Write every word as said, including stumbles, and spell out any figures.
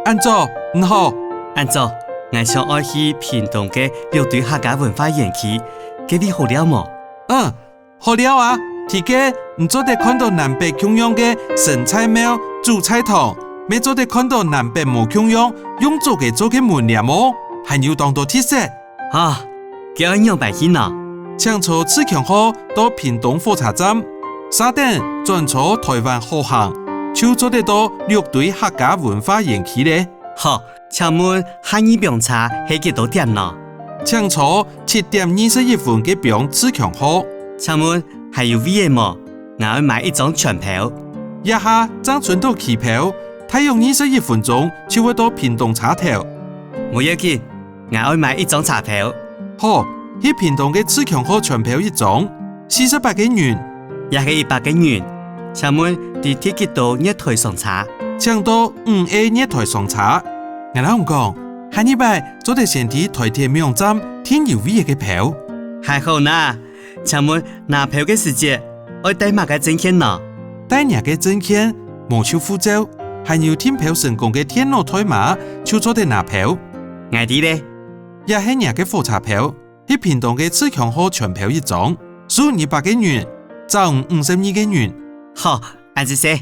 恁早，你好。恁早，𠊎想愛去屏東个六堆客家文化園區，該位好尞無？嗯，好尞啊！在該，你做得看著南北共樣个神在廟、祖在堂，乜做得看著南北無共樣用竹仔做个門簾哦，還有當多特色。 啊，該愛仰般去呢？請坐自強號到屏東火車站，續等轉坐台灣好行，就做得到六堆客家文化園區咧。好，請問下二枋車係幾多點呢？請坐七點二十一分个枋自強號。請問還有位仔無？𠊎愛買一張全票。這下正伸著企票，大約二十一分鐘就會到屏東車頭。無要緊， 𠊎愛買一張車票。好，去屏東个自強號全票一張，四十八個銀。這係一百個銀。請問在第幾多月台上車？請到五A月台上車。𠊎摎你講，下二擺做得先在台鐵網站訂有位仔个票。還好哪！請問拿票个時節，愛帶麼个證件呢？帶若个證件，無就護照，還有訂票成功个電腦代碼，就做得拿票。 𠊎知咧。這係若个火車票，去屏東个自強號全票一張，收你一百個銀，找你五十二個銀。好，恁仔細。